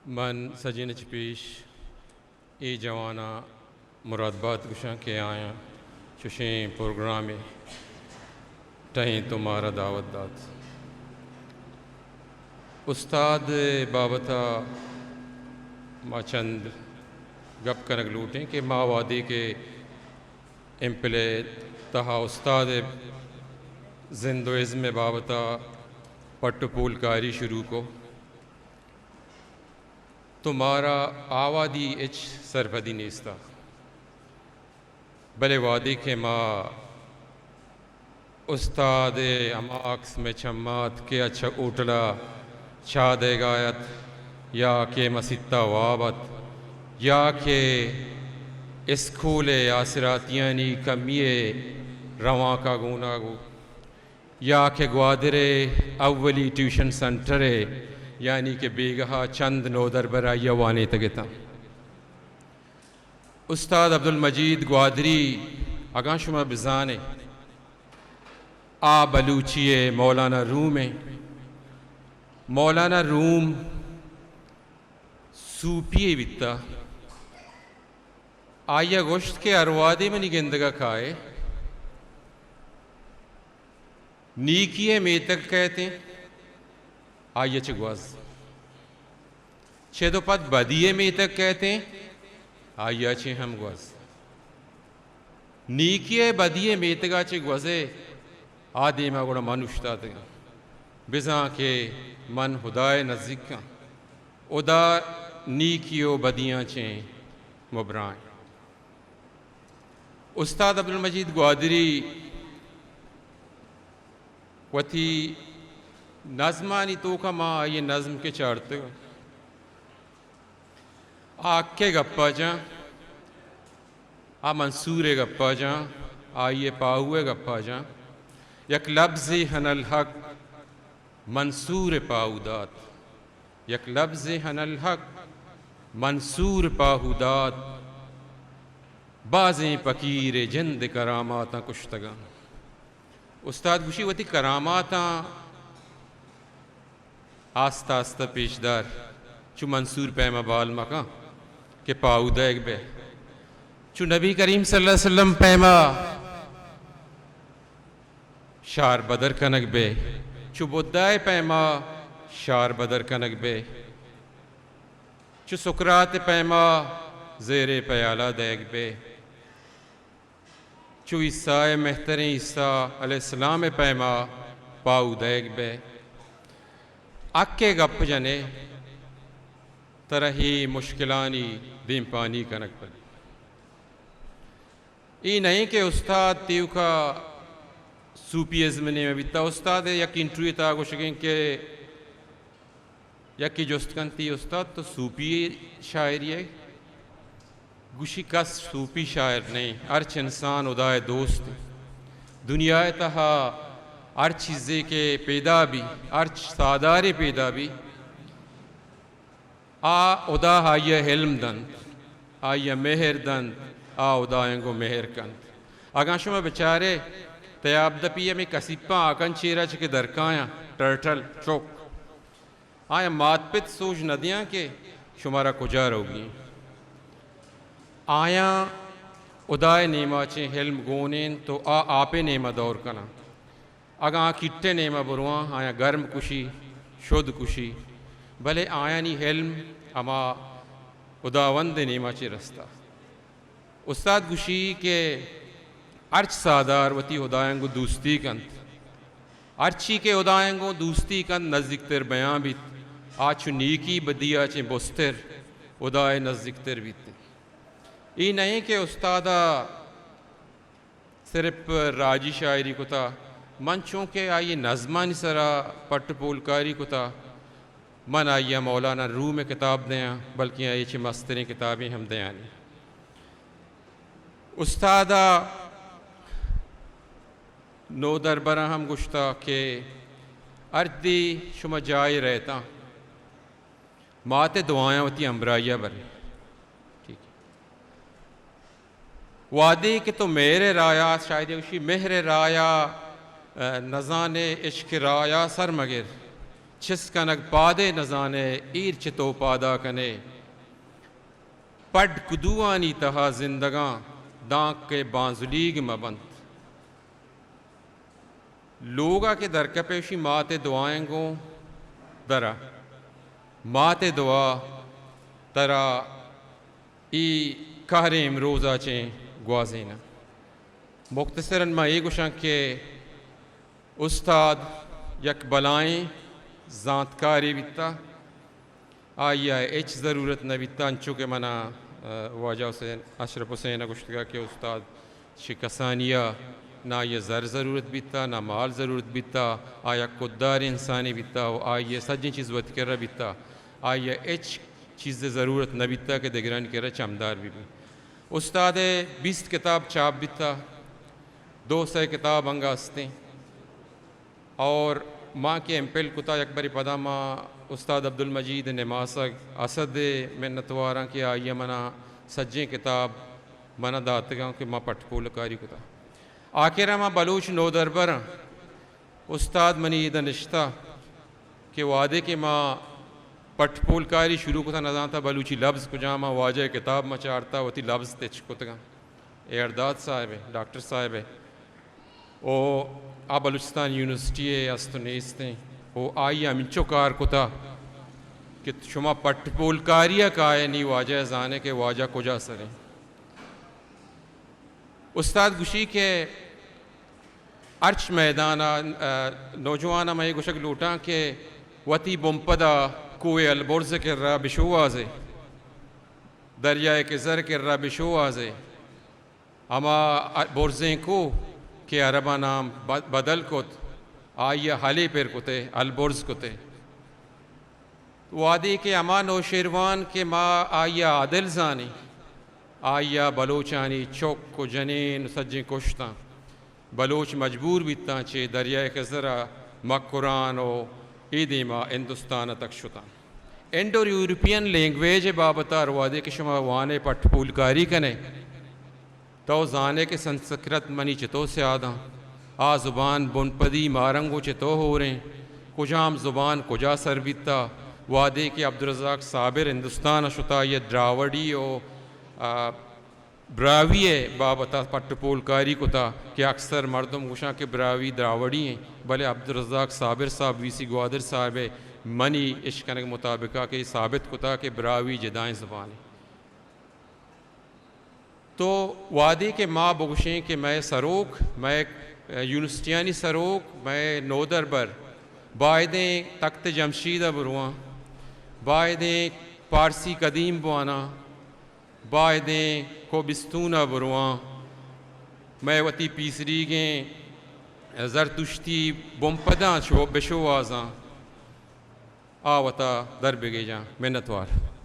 من سجین چہ پیش اے جواناں مرادبات گوشاں کہ آیاں چوشیں پروگرامے ٹہینت ءُ مارا دعوت دات۔ استاد ءِ بابت ءَ ما چند گپ کنگ لوٹیں کہ ما وہدے کہ ایم فل ءِ تہا استاد ءِ زند ءُ ازم ءِ بابت ءَ پٹ ءُ پولکاری شروع کو، تو مارا آ وہدی ہچ سرپدی نیست ات۔ بلے وہدے کہ ما استاد ءِ ہما عکس مئے چم ءَ ات کہ آ چہ ہوٹل ءَ چاہ دئیگ ءَ ات یا کہ مسیت ءَ واب ات یا کہ اسکول ءِ آسراتیانی کمی ءِ روانک ءَ گون ءَ گوں یا کہ گوادر ءِ اولی ٹیوشن سنٹر ءِ، یعنی کہ بیگہ ءَ چند نودربر آئی ءَ وانینتگ اتاں۔ استاد عبدالمجید گوادری، اگاں شما بزانے، آ بلوچی ءِ مولانا روم ءَ۔ مولانا روم صوفی یے بیتا۔ آئی ءَ گوشت کہ ہر وہدے منی گندگ ءَ کائے، نیکی ءِ میتگ کئیت ایں، آئی ءَ چہ گوز۔ چد ءُ پد بدی ءِ میتگ کئیت ایں، آئی ءَ چہ ہم گوز۔ نیکی ءِ بدی ءِ میتگ ءَ چہ گوزے، آ دیم ءَ گڑا من اوشتاتگاں۔ بزاں کہ من ہدا ءِ نزیک آں۔ ہدا نیکی ءُ بدیاں چہ مبرائیں۔ استاد عبدالمجید گوادری وتی نظمانی توکا ما آئی ءِ نظم کہ چارتگ، آ حق ءِ گپا جاں، آ منصور ءِ گپا جاں، آئی ءِ پاہو ءِ گپا جاں۔ یک لبزے اناالحق منصور ءِ پاہو دات، یک لبزے اناالحق منصور ءِ پاہو دات، بازیں پکیر ءِ جند ءِ کراماتاں کشتگاں۔ استاد گوشی وتی کراماتاں آستہ آستہ پیش دار، چو منصور پیما بال مکن کہ پاہو دئیگ بئے، چو نبی کریم صلی اللہ علیہ وسلم پیما شار بدر کنگ بئے، چو بدھا ءِ پیما شار بدر کنگ بئے، چو سقراط ءِ پیما زہر ءِ پیالہ دئیگ بئے، چو عیسیٰ ءِ مہتریں عیسیٰ علیہ السلام ءِ پیما پاہو دئیگ بئے۔ حق ءِ گپ جنے، ترا اے مشکلانی دیمپانی کنگ بہ بیت۔ اے نہ ایں کہ استاد تیوکا صوفی ازم ءِ نیمگ ءَ بیتا۔ استاد ءِ یک انٹرویو ءِ تہا گوشگ ءَ ایں کہ یکے جست کنتی، استاد تو صوفی شاعرے ئے؟ گوشی کس صوفی شاعر نہ ایں، ہرچ انسان ہدا ءِ دوست ایں۔ دنیا ءِ تہا ہر چیزے کہ پیدا بی، ہرچ ساہدارے پیدا بی، آ ہدا آئی ءَ علم دنت، آئی ءَ مہر دنت، آ ہدایاں گوں مہر کنت۔ اگاں شما بچارے تیاب دپی ہمے کسیپاں ہاکانی چیرا چہ کہ درکایاں، ٹرٹل، چک، آیاں مات پت سوج نہ دیاں کہ شمارا کجا روگی ایں۔ آیاں ہدا ءِ نیما چہ علم گون انت ءُ آ آپ ءِ نیما دور کناں۔ اگاں آ کٹ ءِ نیما برواں، آیاں گرم کشی، شد کشی، بلے آیانی علم ہما ہداوند ءِ نیما چہ رستہ۔ استاد گوشی کہ ہرچ ساہدار وتی ہدایاں گوں دوستی کنت، ہرچی کہ ہدایاں گوں دوستی کنت، نزیکتر بیان بیت، آ چو نیکی بدیا چہ بستر ہدا ءِ نزیکتر بیت۔ اے نہ ایں کہ استاد ءَ صرف راجی شاعری کتا، من چونکہ آئی ءِ نظمانی سرا پٹ پولکاری کتا، من آئی ءَ مولانا روم ءِ کتاب دیاں، بلکیں آئی ءِ چہ مستریں کتابے ہم دیانی۔ استاد ءَ نودربراں ہم گوشتا کہ ہر دے شما جاہے رہتاں، مات ءِ دعایاں وتی ہمراہی ءَ برے۔ ٹھیک۔ وہدے کہ تو مہر ءِ راہا، شاعرے گوشی، مہر ءِ راہا، ءَ، نزانے عشق ءِ راہا سر مگر، چست کنگ پادے نزانئے، ایر چہ تو پادا کنئے۔ پڈ کدوانی تہا زندگاں، دانکہ بانزلیگ مہ بنت۔ لوگا کہ درکپے، اشی مات ءِ دعائیں گوں درا۔ مات ءِ دعا ترا اے کہریں امروزا چیں گوازیناں۔ مختصراً ما اے گوشاں کہ استاد یک بلائیں زانتکارے بیتا، آئی ءَ ہچ ضرورت نہ بیتا، انچو کہ منا، ءَ، واجہ حسین، اشرف حسین ءَ گوشتگا کہ استاد چہ کسانی ءَ نہ آئی ءَ زر ضرورت بیتا، نہ مال ضرورت بیتا، آ یک خوددار انسانے بیتا و آئی ءَ سجیں چیز وتی کرا بیتا، آئی ءَ ہچ چیز ءِ ضرورت نہ بیتا کہ دگرانی کرا چمدار بہ بی۔ استاد ءِ بیست کتاب چاپ بیتا، دو سئے کتاب انگا استیں۔ اور ما کہ ایم فل کتا، یک برے پدا ما استاد عبدالمجید نماسگ اسد ءِ منتواراں کہ آئی ءَ منا سجیں کتاب منا داتگاں کہ ما پٹ پولکاری کتا۔ آخر ءَ ما بلوچ نودربراں، استاد منی ادا نشتا کہ وہدے کہ ما پٹ پولکاری شروع کتا، نزانتا بلوچی لبز کجام آں، واجہ ءِ کتاب ما چارتا، وتی لبز تچک کتگاں۔ اے ارداد صاحب ءِ، ڈاکٹر صاحب ءِ، او آ بلوچستان یونیورسٹی ءَ است و نیستیں، او آئی ءَ ہمینچو کار کتا کہ شما پٹ پولکاری ءَ کائے، نی واجہ ءَ زانے کہ واجہ کجا سریں۔ استاد گوشی کہ ہرچ میدان ءَ، ءَ، نوجوان ءَ من اے گوشگ لوٹاں کہ وتی بنپد ءَ کوہ البرز ءِ کرا بشوہازے، دریائے خضر ءِ کرا بشوہازے۔ ہما برزیں کوہ کہ عرباں نام ب-، بدل کت، آئی ءَ ہلے پر کتے، البرز کتے۔ وہدے کہ ہما نوشیروان کہ ما آئی ءَ عادل زانیں، آئی ءَ بلوچانی چک و جنین و سجیں کشتاں۔ بلوچ مجبور بیتاں چہ دریائے خضر ءَ مکران و اے دیما ہندوستان ءَ تک شتاں۔ انڈو یورپین لینگویج ءِ بابت ءَ ہر وہدے کہ شما وانئے، پٹ پولکاری کنئے، تو زانئے کہ سنسکرت منی چتو سیاداں، آ زبان بنپدی مارنگو چتو ہوریں، کجام زبان کجا سر بیتا۔ وہدے کہ عبدالرزاق صابر ہندوستان ءَ شتا، آئی ءَ دراوڑی و، آ، براہوئی ءِ بابت ءَ پٹ پولکاری کتا کہ اکثر مردم گوشاں کہ براہوئی دراوڑی ایں، بلے عبدالرزاق صابر صاحب، وی سی گوادر صاحب ءَ منی اشکنگ مطابق ءَ کہ ثابت کتا کہ براہوئی جدائیں زبانے۔ تو وہدے کہ ما بگوشیں کہ مئے سروک، مئے یونیورسٹیانی سروک، مئے نودربر بائدیں تخت جمشید ءَ برواں، بائدیں پارسی قدیم بواناں، بائدیں کوہ بستون ءَ برواں، مئے وتی پیسریگیں زرتشتی بنپداں شو-، بشوہازاں، آ وتا در بگیجاں۔ منتوار۔